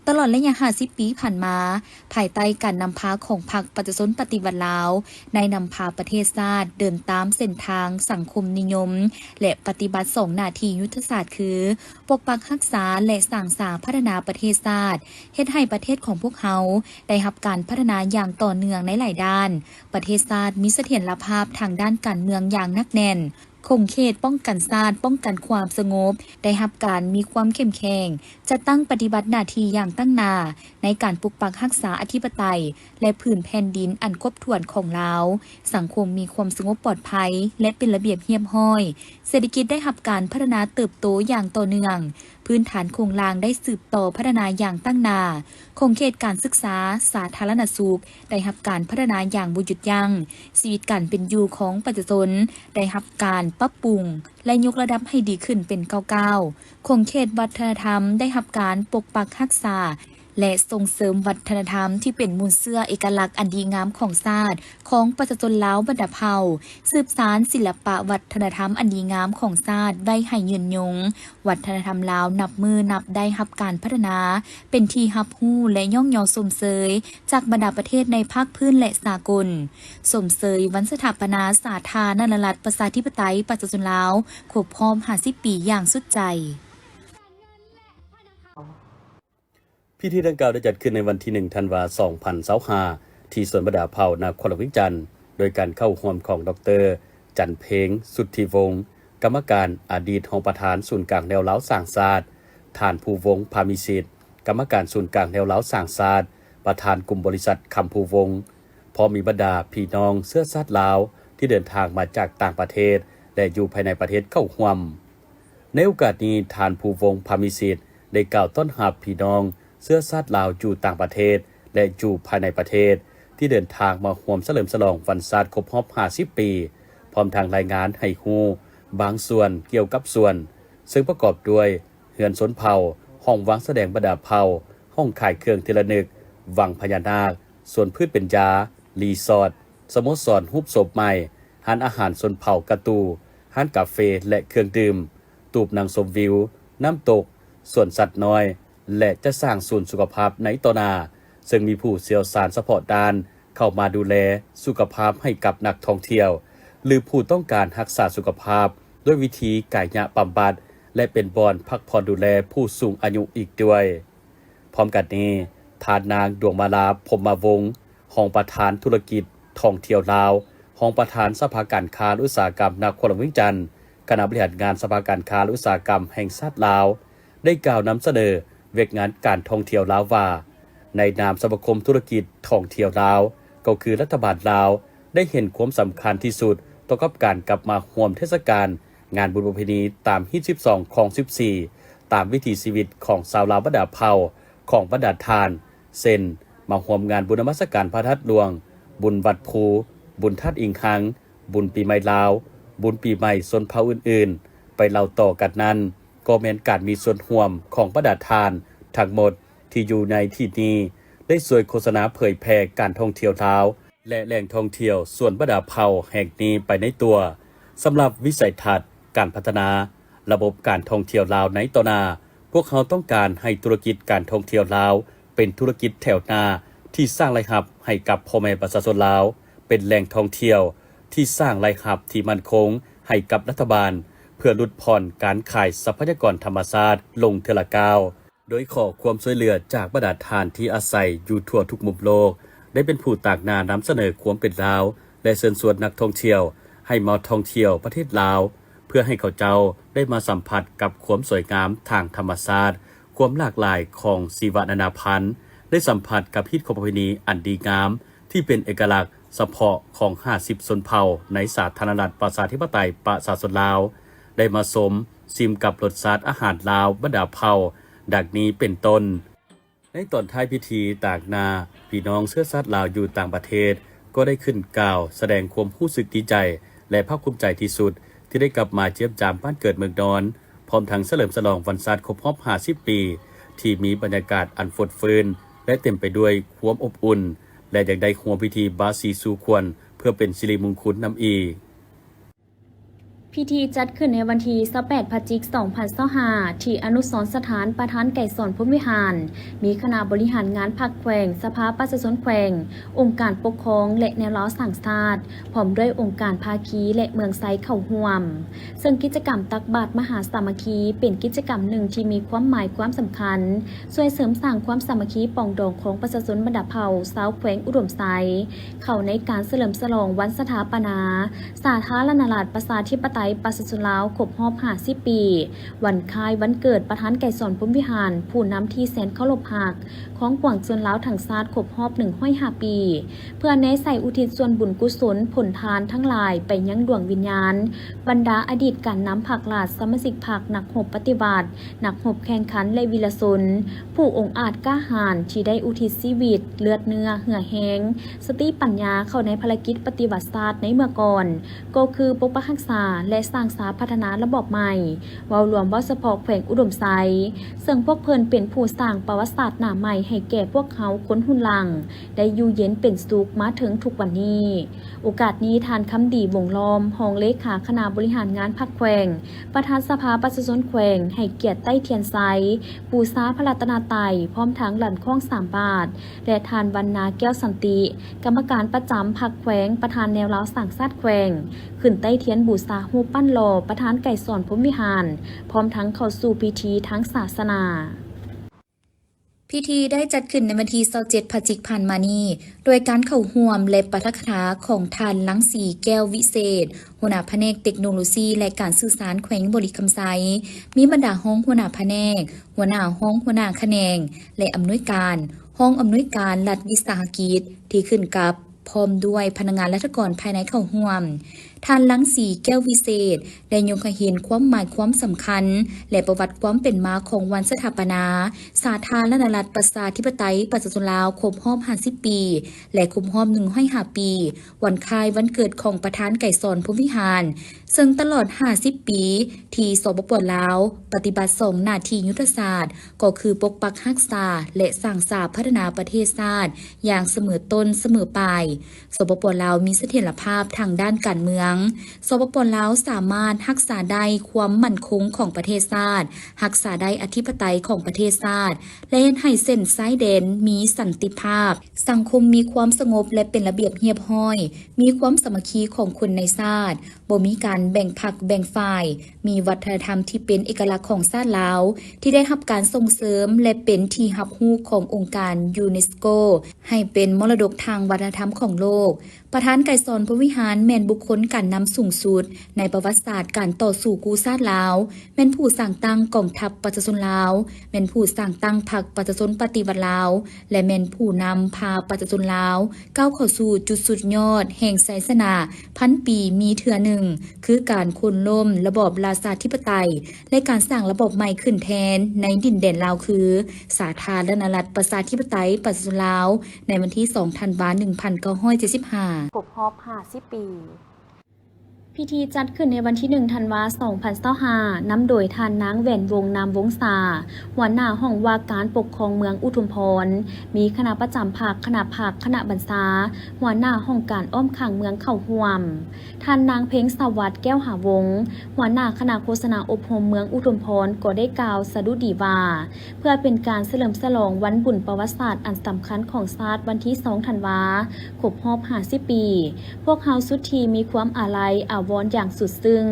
ຕະຫຼອດໄລຍະຫ້າສິບປີຜ່ານມາ, ພາຍໃຕ້ການນຳພາຂອງພັກປະຊາຊົນປະຕິວັດລາວ ໄດ້ນຳພາປະເທດຊາດເດີນຕາມເສັ້ນທາງສັງຄົມນິຍົມ ແລະ ປະຕິບັດສອງໜ້າທີ່ຍຸດທະສາດຄື ປົກປັກຮັກສາ ແລະ ສ້າງສາພັດທະນາປະເທດຊາດ, ເຮັດໃຫ້ປະເທດຂອງພວກເຮົາໄດ້ຮັບການພັດທະນາຢ່າງຕໍ່ເນື່ອງໃນຫຼາຍດ້ານ. ປະເທດຊາດມີສະຖຽນລະພາບທາງດ້ານການເມືອງຢ່າງໜັກແໜ້ນ. ຂົງເຂດປ້ອງກັນຊາດ, ປ້ອງກັນຄວາມສະຫງົບ ໄດ້ຮັບການມີຄວາມເຂັ້ມແຂງ, ຈັດຕັ້ງປະຕິບັດໜ້າທີ່ຢ່າງຕັ້ງໜ້າໃນການປົກປັກຮັກສາອະທິປະໄຕ ແລະ ພື້ນແຜ່ນດິນອັນຄົບຖ້ວນຂອງລາວ, ສັງຄົມມີຄວາມສະຫງົບປອດໄພ ແລະ ເປັນລະບຽບຮຽບຮ້ອຍ, ເສດຖະກິດໄດ້ຮັບການພັດທະນາເຕີບໂຕຢ່າງຕໍ່ເນື່ອງ, ພື້ນຖານໂຄງລ່າງໄດ້ສືບຕໍ່ພັດທະນາຢ່າງຕັ້ງໜ້າ, ຂົງເຂດການສຶກສາສາທາລະນະສຸກໄດ້ຮັບການພັດທະນາຢ່າງບໍ່ຢຸດຢັ້ງ, ຊີວິດການເປັນຢູ່ຂອງປະຊາຊົນໄດ້ຮັບການປັບປຸງ ແລະ ຍົກລະດັບໃຫ້ດີຂຶ້ນເປັນກ້າວໆ, ຂົງເຂດວັດທະນະທຳໄດ້ຮັບການປົກປັກຮັກສາ ແລະ ສົ່ງເສີມວັດທະນະທຳທີ່ເປັນມູນເຊື້ອເອກະລັກອັນດີງາມຂອງຊາດ, ຂອງປະຊາຊົນລາວບັນດາເຜົ່າ, ສືບສານສິລະປະວັດທະນະທຳອັນດີງາມຂອງຊາດໄວ້ໃຫ້ຍືນຍົງ. ວັດທະນະທຳລາວນັບມື້ນັບໄດ້ຮັບການພັດທະນາ, ເປັນທີ່ຮັບຮູ້ ແລະ ຍ້ອງຍໍຊົມເຊີຍຈາກບັນດາປະເທດໃນພາກພື້ນ ແລະ ສາກົນ. ຊົມເຊີຍວັນສະຖາປະນາສາທາລະນະລັດ ປະຊາທິປະໄຕ ປະຊາຊົນລາວ ຄົບຮອບຫ້າສິບປີຢ່າງສຸດໃຈ. ພິທີດັ່ງກ່າວໄດ້ຈັດຂຶ້ນໃນວັນທີໜຶ່ງ ທັນວາ ສອງພັນຊາວຫ້າ ທີ່ສວນບັນດາເຜົ່າ ນະຄອນຫຼວງວຽງຈັນ, ໂດຍການເຂົ້າຮ່ວມຂອງ ດອກເຕີ ຈັນເພັງ ສຸດທິວົງ ກຳມະການ, ອະດີດຮອງປະທານສູນກາງແນວລາວສ້າງຊາດ, ທ່ານ ພູວົງ ພາມີສິດ ກຳມະການສູນກາງແນວລາວສ້າງຊາດ, ປະທານກຸ່ມບໍລິສັດຄຳພູວົງ, ພ້ອມມີບັນດາພີ່ນ້ອງເຊື້ອຊາດລາວທີ່ເດີນທາງມາຈາກຕ່າງປະເທດ ແລະ ຢູ່ພາຍໃນປະເທດເຂົ້າຮ່ວມ. ໃນໂອກາດນີ້, ທ່ານ ພູວົງ ພາມີສິດ ໄດ້ກ່າວຕ້ອນຮັບພີ່ນ້ອງເຊື້ອຊາດລາວຢູ່ຕ່າງປະເທດ ແລະ ຢູ່ພາຍໃນປະເທດ ທີ່ເດີນທາງມາຮ່ວມສະເຫຼີມສະຫຼອງວັນຊາດຄົບຮອບຫ້າສິບປີ, ພ້ອມທັງລາຍງານໃຫ້ຮູ້ບາງສ່ວນກ່ຽວກັບສວນ, ເຊິ່ງປະກອບດ້ວຍເຮືອນຊົນເຜົ່າ, ຫ້ອງວາງສະແດງບັນດາເຜົ່າ, ຫ້ອງຂາຍເຄື່ອງທີ່ລະນຶກ, ວັງພະຍານາກ, ສວນພືດເປັນຢາ, ຣີສອດ, ສະໂມສອນຮູບໂສມໃໝ່, ຮ້ານອາຫານຊົນເຜົ່າກະຕູ, ຮ້ານກາເຟ ແລະ ເຄື່ອງດື່ມ, ຕູບນັ່ງຊົມວິວ, ນ້ຳຕົກ, ສວນສັດນ້ອຍ ແລະ ຈະສ້າງສູນສຸຂະພາບໃນຕໍ່ໜ້າ, ເຊິ່ງມີຜູ້ຊ່ຽວຊານສະເພາະດ້ານເຂົ້າມາດູແລສຸຂະພາບໃຫ້ກັບນັກທ່ອງທ່ຽວ ຫຼື ຜູ້ຕ້ອງການຮັກສາສຸຂະພາບດ້ວຍວິທີກາຍະບຳບັດ ແລະ ເປັນບ່ອນພັກຜ່ອນດູແລຜູ້ສູງອາຍຸອີກດ້ວຍ. ພ້ອມກັນນີ້, ທ່ານນາງ ດວງມາລາ ພົມມະວົງ ຮອງປະທານທຸລະກິດທ່ອງທ່ຽວລາວ, ຮອງປະທານສະພາການຄ້າ ແລະ ອຸດສາຫະກຳນະຄອນຫຼວງວຽງຈັນ, ຄະນະບໍລິຫານງານສະພາການຄ້າ ແລະ ອຸດສາຫະກຳແຫ່ງຊາດລາວ ໄດ້ກ່າວນຳສະເໜີວຽກງານການທ່ອງທ່ຽວລາວວ່າ, ໃນນາມສະມາຄົມທຸລະກິດທ່ອງທ່ຽວລາວ, ກໍຄືລັດຖະບານລາວ ໄດ້ເຫັນຄວາມສຳຄັນທີ່ສຸດຕໍ່ກັບການກັບມາຮ່ວມເທດສະການງານບຸນປະເພນີຕາມຮີດສິບສອງ ຄອງສິບສີ່ ຕາມວິຖີຊີວິດຂອງຊາວລາວບັນດາເຜົ່າຂອງບັນດາທ່ານ, ເຊັ່ນ ມາຮ່ວມງານບຸນນະມັດສະການພະທາດຫຼວງ, ບຸນວັດພູ, ບຸນທາດອີງຮັງ, ບຸນປີໃໝ່ລາວ, ບຸນປີໃໝ່ຊົນເຜົ່າອື່ນໆ ໄປເລົ່າຕໍ່ກັນນັ້ນ, ກໍແມ່ນການມີສ່ວນຮ່ວມຂອງບັນດາທ່ານທັງໝົດທີ່ຢູ່ໃນທີ່ນີ້ ໄດ້ຊ່ວຍໂຄສະນາເຜີຍແຜ່ການທ່ອງທ່ຽວລາວ ແລະ ແຫຼ່ງທ່ອງທ່ຽວສວນບັນດາເຜົ່າແຫ່ງນີ້ໄປໃນຕົວ. ສຳລັບວິໄສທັດການພັດທະນາລະບົບການທ່ອງທ່ຽວລາວໃນຕໍ່ໜ້າ, ພວກເຮົາຕ້ອງການໃຫ້ທຸລະກິດການທ່ອງທ່ຽວລາວ ເປັນທຸລະກິດແຖວໜ້າທີ່ສ້າງລາຍຮັບໃຫ້ກັບພໍ່ແມ່ປະຊາຊົນລາວ, ເປັນແຫຼ່ງທ່ອງທ່ຽວທີ່ສ້າງລາຍຮັບທີ່ໝັ້ນຄົງໃຫ້ກັບລັດຖະບານ, ເພື່ອຫຼຸດຜ່ອນການຂາຍຊັບພະຍາກອນທຳມະຊາດລົງເທື່ອລະກ້າວ, ໂດຍຂໍຄວາມຊ່ວຍເຫຼືອຈາກບັນດາທ່ານທີ່ອາໄສຢູ່ທົ່ວທຸກມຸມໂລກ ໄດ້ເປັນຜູ້ຕາງໜ້ານຳສະເໜີຄວາມເປັນລາວ ແລະ ເຊີນຊວນນັກທ່ອງທ່ຽວໃຫ້ມາທ່ອງທ່ຽວປະເທດລາວ, ເພື່ອໃຫ້ເຂົາເຈົ້າໄດ້ມາສຳຜັດກັບຄວາມສວຍງາມທາງທຳມະຊາດ, ຄວາມຫຼາກຫຼາຍຂອງຊີວະນານາພັນ, ໄດ້ສຳຜັດກັບຮີດຄອງປະເພນີອັນດີງາມທີ່ເປັນເອກະລັກສະເພາະຂອງຫ້າສິບຊົນເຜົ່າໃນສາທາລະນະລັດປະຊາທິປະໄຕປະຊາຊົນລາວ, ໄດ້ມາຊົມ ຊິມກັບລົດຊາດອາຫານລາວບັນດາເຜົ່າ ດັ່ງນີ້ເປັນຕົ້ນ. ໃນຕອນທ້າຍພິທີ, ຕາງໜ້າພີ່ນ້ອງເຊື້ອຊາດລາວຢູ່ຕ່າງປະເທດ ກໍໄດ້ຂຶ້ນກ່າວສະແດງຄວາມຮູ້ສຶກດີໃຈ ແລະ ພາກພູມໃຈທີ່ສຸດ ທີ່ໄດ້ກັບມາຢ້ຽມຢາມບ້ານເກີດເມືອງນອນ, ພ້ອມທັງສະເຫຼີມສະຫຼອງວັນຊາດຄົບຮອບຫ້າສິບປີ ທີ່ມີບັນຍາກາດອັນຟົດຟື້ນ ແລະ ເຕັມໄປດ້ວຍຄວາມອົບອຸ່ນ ແລະ ຍັງໄດ້ຮ່ວມພິທີບາສີສູ່ຂວັນ ເພື່ອເປັນສິລິມຸງຄຸນນຳອີກ. ພິທີຈັດຂຶ້ນໃນວັນທີຊາວແປດ ພະຈິກ ສອງພັນຊາວຫ້າ ທີ່ອະນຸສອນສະຖານປະທານໄກສອນ ພົມວິຫານ, ມີຄະນະບໍລິຫານງານພັກແຂວງ, ສະພາປະຊາຊົນແຂວງ, ອົງການປົກຄອງ ແລະ ແນວລາວສ້າງຊາດ, ພ້ອມດ້ວຍອົງການພາຄີ ແລະ ເມືອງໄຊເຂົ້າຮ່ວມ. ເຊິ່ງກິດຈະກຳຕັກບາດມະຫາສາມັກຄີ ເປັນກິດຈະກຳໜຶ່ງທີ່ມີຄວາມໝາຍຄວາມສຳຄັນ, ຊ່ວຍເສີມສ້າງຄວາມສາມັກຄີປອງດອງຂອງປະຊາຊົນບັນດາເຜົ່າຊາວແຂວງອຸດົມໄຊ ເຂົ້າໃນການສະເຫຼີມສະຫຼອງວັນສະຖາປະນາສາທາລະນະລັດປະຊາທິປະໄຕ ປະຊາຊົນລາວຄົບຮອບຫ້າສິບປີ, ວັນຄ້າຍວັນເກີດປະທານໄກສອນ ພົມວິຫານ, ຜູ້ນຳທີ່ແສນເຄົາລົບຮັກຂອງປວງຊົນລາວທັງຊາດຄົບຮອບໜຶ່ງຮ້ອຍຫ້າປີ ເພື່ອແນໃສ່ອຸທິດສ່ວນບຸນກຸສົນຜົນທານທັງຫຼາຍໄປຍັງດວງວິນຍານບັນດາອະດີດການນຳພັກລັດ, ສະມາຊິກພັກ, ນັກຮົບປະຕິວັດ, ນັກຮົບແຂ່ງຂັນ ແລະ ວີລະຊົນ ຜູ້ອົງອາດກ້າຫານທີ່ໄດ້ອຸທິດຊີວິດ, ເລືອດເນື້ອ, ເຫື່ອແຮງ, ສະຕິປັນຍາເຂົ້າໃນພາລະກິດປະຕິວັດຊາດໃນເມື່ອກ່ອນ, ກໍຄືປົກປັກຮັກສາ ແລະ ສ້າງສາພັດທະນາລະບອບໃໝ່, ເວົ້າລວມເວົ້າສະເພາະແຂວງອຸດົມໄຊ, ເຊິ່ງພວກເພິ່ນເປັນຜູ້ສ້າງປະຫວັດສາດໜ້າໃໝ່ໃຫ້ແກ່ພວກເຮົາຄົນຮຸ່ນຫຼັງ ໄດ້ຢູ່ເຢັນເປັນສຸກມາເຖິງທຸກວັນນີ້. ໂອກາດນີ້ ທ່ານ ຄຳດີ ວົງລ້ອມ ຮອງເລຂາຄະນະບໍລິຫານງານພັກແຂວງ, ປະທານສະພາປະຊາຊົນແຂວງ ໃຫ້ກຽດໄຕ້ທຽນໄຊ ບູຊາພະລັດຕະນະໄຕ ພ້ອມທັງຫຼັ້ນຄ້ອງສາມບາດ ແລະ ທ່ານ ວັນນາ ແກ້ວສັນຕິ ກຳມະການປະຈຳພັກແຂວງ, ປະທານແນວລາວສ້າງຊາດແຂວງ ຂຶ້ນໄຕ້ທຽນບູຊາຮູບປັ້ນຫຼໍ່ປະທານໄກສອນ ພົມວິຫານ ພ້ອມທັງເຂົ້າສູ່ພິທີທາງສາສະໜາ. ພິທີໄດ້ຈັດຂຶ້ນໃນວັນທີຊາວເຈັດ ພະຈິກ ຜ່ານມານີ້ ໂດຍການເຂົ້າຮ່ວມ ແລະ ປາຖະກະຖາຂອງທ່ານ ລັງສີ ແກ້ວວິເສດ ຫົວໜ້າພະແນກເຕັກໂນໂລຊີ ແລະ ການສື່ສານແຂວງບໍລິຄຳໄຊ, ມີບັນດາຮອງຫົວໜ້າພະແນກ, ຫົວໜ້າຫ້ອງ, ຫົວໜ້າຂະແໜງ ແລະ ອຳນວຍການ, ຮອງອຳນວຍການລັດວິສາຫະກິດ ທີ່ຂຶ້ນກັບ ພ້ອມດ້ວຍພະນັກງານລັດຖະກອນພາຍໃນເຂົ້າຮ່ວມ. ທ່ານ ລັງສີ ແກ້ວວິເສດ ໄດ້ຍົກໃຫ້ເຫັນຄວາມໝາຍຄວາມສຳຄັນ ແລະ ປະຫວັດຄວາມເປັນມາຂອງວັນສະຖາປະນາສາທາລະນະລັດ ປະຊາທິປະໄຕ ປະຊາຊົນລາວ ຄົບຮອບຫ້າສິບປີ ແລະ ຄົບຮອບໜຶ່ງຮ້ອຍຫ້າປີ ວັນຄ້າຍວັນເກີດຂອງປະທານໄກສອນ ພົມວິຫານ, ເຊິ່ງຕະຫຼອດຫ້າສິບປີທີ່ ສປປ ລາວ ປະຕິບັດສອງໜ້າທີ່ຍຸດທະສາດ ກໍຄືປົກປັກຮັກສາ ແລະ ສ້າງສາພັດທະນາປະເທດຊາດຢ່າງສະເໝີຕົ້ນສະເໝີປາຍ. ສປປ ລາວ ມີສະຖຽນລະພາບທາງດ້ານການເມືອງ. ສປປ ລາວ ສາມາດຮັກສາໄດ້ຄວາມໝັ້ນຄົງຂອງປະເທດຊາດ, ຮັກສາໄດ້ອະທິປະໄຕຂອງປະເທດຊາດ ແລະ ເຮັດໃຫ້ເສັ້ນຊາຍແດນມີສັນຕິພາບ, ສັງຄົມມີຄວາມສະຫງົບ ແລະ ເປັນລະບຽບຮຽບຮ້ອຍ, ມີຄວາມສາມັກຄີຂອງຄົນໃນຊາດ, ບໍ່ມີການແບ່ງພັກແບ່ງຝ່າຍ, ມີວັດທະນະທຳທີ່ເປັນເອກະລັກຂອງຊາດລາວ ທີ່ໄດ້ຮັບການສົ່ງເສີມ ແລະ ເປັນທີ່ຮັບຮູ້ຂອງອົງການຢູເນສໂກ ໃຫ້ເປັນມໍລະດົກທາງວັດທະນະທຳຂອງໂລກ. ປະທານໄກສອນ ພົມວິຫານ ແມ່ນບຸກຄົນການນຳສູງສຸດໃນປະຫວັດສາດການຕໍ່ສູ້ກູ້ຊາດລາວ, ແມ່ນຜູ້ສ້າງຕັ້ງກອງທັບປະຊາຊົນລາວ, ແມ່ນຜູ້ສ້າງຕັ້ງພັກປະຊາຊົນປະຕິວັດລາວ ແລະ ແມ່ນຜູ້ນຳພາປະຊາຊົນລາວກ້າວເຂົ້າສູ່ຈຸດສຸດຍອດແຫ່ງໄຊຊະນະພັນປີມີເທື່ອໜຶ່ງ, ຄືການໂຄ່ນລົ້ມລະບອບລາຊາທິປະໄຕ ແລະ ການສ້າງລະບອບໃໝ່ຂຶ້ນແທນໃນດິນແດນລາວ ຄື ສາທາລະນະລັດ ປະຊາທິປະໄຕ ປະຊາຊົນລາວ ໃນວັນທີສອງ ທັນວາ ໜຶ່ງພັນເກົ້າຮ້ອຍເຈັດສິບຫ້າ ຄົບຮອບຫ້າສິບປີ. ພິທີຈັດຂຶ້ນໃນວັນທີໜຶ່ງ ທັນວາ ສອງພັນຊາວຫ້າ ນຳໂດຍທ່ານນາງ ແຫວນວົງ ນາມວົງສາ ຫົວໜ້າຫ້ອງວ່າການປົກຄອງເມືອງອຸທຸມພອນ, ມີຄະນະປະຈຳພັກ, ຄະນະພັກ, ຄະນະບັນຊາ, ຫົວໜ້າຫ້ອງການອ້ອມຂ້າງເມືອງເຂົ້າຮ່ວມ. ທ່ານນາງ ເພັງສະຫວັດ ແກ້ວຫາວົງ ຫົວໜ້າຄະນະໂຄສະນາອົບຮົມເມືອງອຸທຸມພອນ ກໍໄດ້ກ່າວສະດຸດີວ່າ ເພື່ອເປັນການສະເຫຼີມສະຫຼອງວັນບຸນປະຫວັດສາດອັນສຳຄັນຂອງຊາດ ວັນທີສອງ ທັນວາ ຄົບຮອບຫ້າສິບປີ, ພວກເຮົາສຸດທີ່ມີຄວາມອາໄລອາວອນຢ່າງສຸດຊຶ້ງ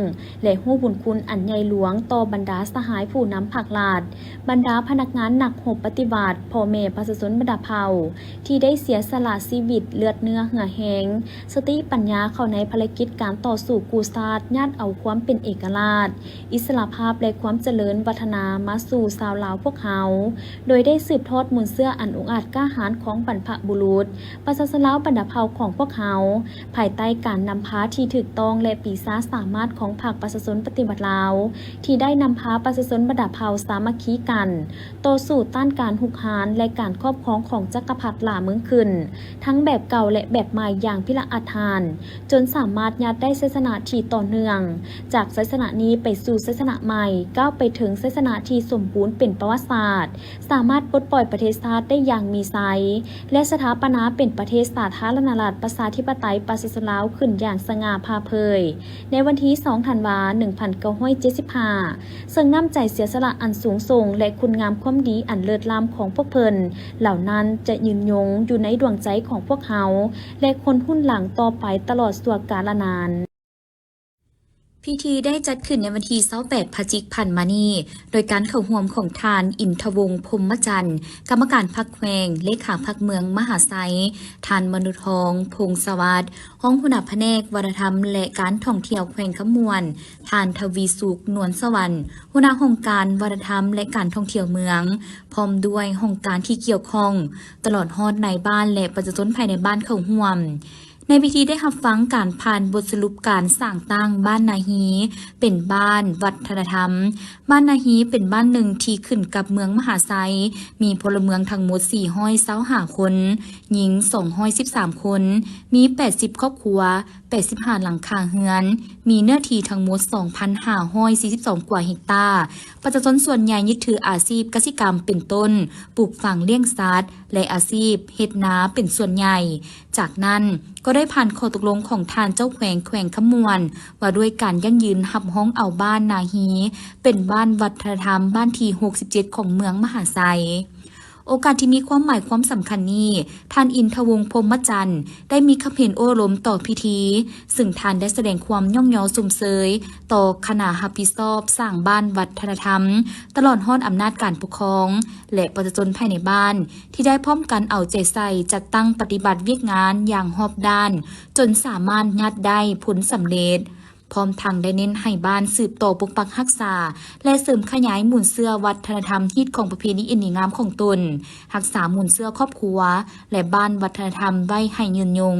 ແລະ ຮູ້ບຸນຄຸນອັນໃຫຍ່ຫຼວງຕໍ່ບັນດາສະຫາຍຜູ້ນຳພັກລັດ, ບັນດາພະນັກງານນັກຮົບປະຕິວັດ, ພໍ່ແມ່ປະຊາຊົນບັນດາເຜົ່າ ທີ່ໄດ້ເສຍສະຫຼະຊີວິດ, ເລືອດເນື້ອເຫື່ອແຮງ, ສະຕິປັນຍາເຂົ້າໃນພາລະກິດການຕໍ່ສູ້ກູ້ຊາດ, ຍາດເອົາຄວາມເປັນເອກະລາດ, ອິດສະຫຼະພາບ ແລະ ຄວາມຈະເລີນວັດທະນາມາສູ່ຊາວລາວພວກເຮົາ, ໂດຍໄດ້ສືບທອດມູນເຊື້ອອັນອົງອາດກ້າຫານຂອງບັນພະບຸລຸດ, ປະຊາຊົນລາວບັນດາເຜົ່າຂອງພວກເຮົາ, ພາຍໃຕ້ການນຳພາທີ່ຖືກຕ້ອງ ແລະ ປີຊາສາມາດຂອງພັກປະຊາຊົນປະຕິວັດລາວ ທີ່ໄດ້ນຳພາປະຊາຊົນບັນດາເຜົ່າສາມັກຄີກັນ ຕໍ່ສູ້ຕ້ານການຮຸກຮານ ແລະ ການຄອບຄອງຂອງຈັກກະພັດຫຼ້າເມືອງຂຶ້ນ ທັງແບບເກົ່າ ແລະ ແບບໃໝ່ຢ່າງພິລະອາດຫານ, ຈົນສາມາດຍາດໄດ້ໄຊຊະນະທີ່ຕໍ່ເນື່ອງ. ຈາກໄຊຊະນະນີ້ໄປສູ່ໄຊຊະນະໃໝ່, ກ້າວໄປເຖິງໄຊຊະນະທີ່ສົມບູນເປັນປະຫວັດສາດ, ສາມາດປົດປ່ອຍປະເທດຊາດໄດ້ຢ່າງມີໄຊ ແລະ ສະຖາປະນາເປັນປະເທດສາທາລະນະລັດ ປະຊາທິປະໄຕ ປະຊາຊົນລາວ ຂຶ້ນຢ່າງສະຫງ່າຜ່າເຜີຍ ໃນວັນທີສອງ ທັນວາ ໜຶ່ງພັນເກົ້າຮ້ອຍເຈັດສິບຫ້າ ເຊິ່ງນ້ຳໃຈເສຍສະຫຼະອັນສູງສົ່ງ ແລະ ຄຸນງາມຄວາມດີອັນເລີດລ້ຳຂອງພວກເພິ່ນເຫຼົ່ານັ້ນ ຈະຍືນຍົງຢູ່ໃນດວງໃຈຂອງພວກເຮົາ ແລະ ຄົນຮຸ່ນຫຼັງຕໍ່ໄປຕະຫຼອດຊົ່ວກາລະນານ. ພິທີໄດ້ຈັດຂຶ້ນໃນວັນທີຊາວແປດພະຈິກຜ່ານມານີ້ ໂດຍການເຂົ້າຮ່ວມຂອງທ່ານ ອິນທະວົງ ພົມມະຈັນ ກຳມະການພັກແຂວງ, ເລຂາພັກເມືອງມະຫາໄຊ, ທ່ານ ມະນຸທອງ ພົງສະຫວັດ ຮອງຫົວໜ້າພະແນກວັດທະນະທຳ ແລະ ການທ່ອງທ່ຽວແຂວງຄຳມ່ວນ, ທ່ານ ທະວີສຸກ ນວນສະຫວັນ ຫົວໜ້າຫ້ອງການວັດທະນະທຳ ແລະ ການທ່ອງທ່ຽວເມືອງ ພ້ອມດ້ວຍຫ້ອງການທີ່ກ່ຽວຂ້ອງ, ຕະຫຼອດຮອດນາຍບ້ານ ແລະ ປະຊາຊົນພາຍໃນບ້ານເຂົ້າຮ່ວມ. ໃນພິທີໄດ້ຮັບຟັງການຜ່ານບົດສະຫຼຸບການສ້າງຕັ້ງບ້ານນາຮີເປັນບ້ານວັດທະນະທຳ. ບ້ານນາຮີເປັນບ້ານໜຶ່ງທີ່ຂຶ້ນກັບເມືອງມະຫາໄຊ, ມີພົນລະເມືອງທັງໝົດສີ່ຮ້ອຍຊາວຫ້າຄົນ, ຍິງສອງຮ້ອຍສິບສາມຄົນ, ມີແປດສິບຄອບຄົວ, ແປດສິບຫ້າຫຼັງຄາເຮືອນ, ມີເນື້ອທີ່ທັງໝົດສອງພັນຫ້າຮ້ອຍສີ່ສິບສອງກວ່າເຮັກຕາ. ປະຊາຊົນສ່ວນໃຫຍ່ຍຶດຖືອາຊີບກະສິກຳເປັນຕົ້ນ, ປູກຝັງລ້ຽງສັດ ແລະ ອາຊີບເຮັດນາເປັນສ່ວນໃຫຍ່. ຈາກນັ້ນກໍໄດ້ຜ່ານຂໍ້ຕົກລົງຂອງທ່ານເຈົ້າແຂວງແຂວງຄຳມ່ວນ ວ່າດ້ວຍການຢັ້ງຢືນຮັບຮອງເອົາບ້ານນາຮີເປັນບ້ານວັດທະນະທຳບ້ານທີຫົກສິບເຈັດຂອງເມືອງມະຫາໄຊ. ໂອກາດທີ່ມີຄວາມໝາຍຄວາມສຳຄັນນີ້, ທ່ານ ອິນທະວົງ ພົມມະຈັນ ໄດ້ມີຄຳເຫັນໂອ້ລົມຕໍ່ພິທີ, ເຊິ່ງທ່ານໄດ້ສະແດງຄວາມຍ້ອງຍໍຊົມເຊີຍຕໍ່ຄະນະຮັບຜິດຊອບສ້າງບ້ານວັດທະນະທຳ, ຕະຫຼອດຮອດອຳນາດການປົກຄອງ ແລະ ປະຊາຊົນພາຍໃນບ້ານ ທີ່ໄດ້ພ້ອມກັນເອົາໃຈໃສ່ຈັດຕັ້ງປະຕິບັດວຽກງານຢ່າງຮອບດ້ານ, ຈົນສາມາດຍາດໄດ້ຜົນສຳເລັດ. ພ້ອມທັງໄດ້ເນັ້ນໃຫ້ບ້ານສືບຕໍ່ປົກປັກຮັກສາ ແລະ ເສີມຂະຫຍາຍມູນເຊື້ອວັດທະນະທຳຮີດຄອງປະເພນີອັນດີງາມຂອງຕົນ, ຮັກສາມູນເຊື້ອຄອບຄົວ ແລະ ບ້ານວັດທະນະທຳໄວ້ໃຫ້ຍືນຍົງ.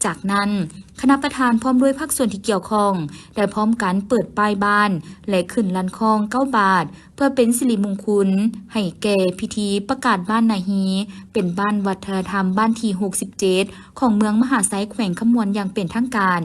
ຈາກນັ້ນ, ຄະນະປະທານພ້ອມດ້ວຍພາກສ່ວນທີ່ກ່ຽວຂ້ອງ ໄດ້ພ້ອມກັນເປີດປ້າຍບ້ານ ແລະ ຂຶ້ນລັນຄ້ອງເກົ້າບາດ ເພື່ອເປັນສິລິມຸງຄຸນໃຫ້ແກ່ພິທີປະກາດບ້ານນາຮີເປັນບ້ານວັດທະນະທຳບ້ານທີຫົກສິບເຈັດຂອງເມືອງມະຫາໄຊ ແຂວງຄຳມ່ວນຢ່າງເປັນທາງການ.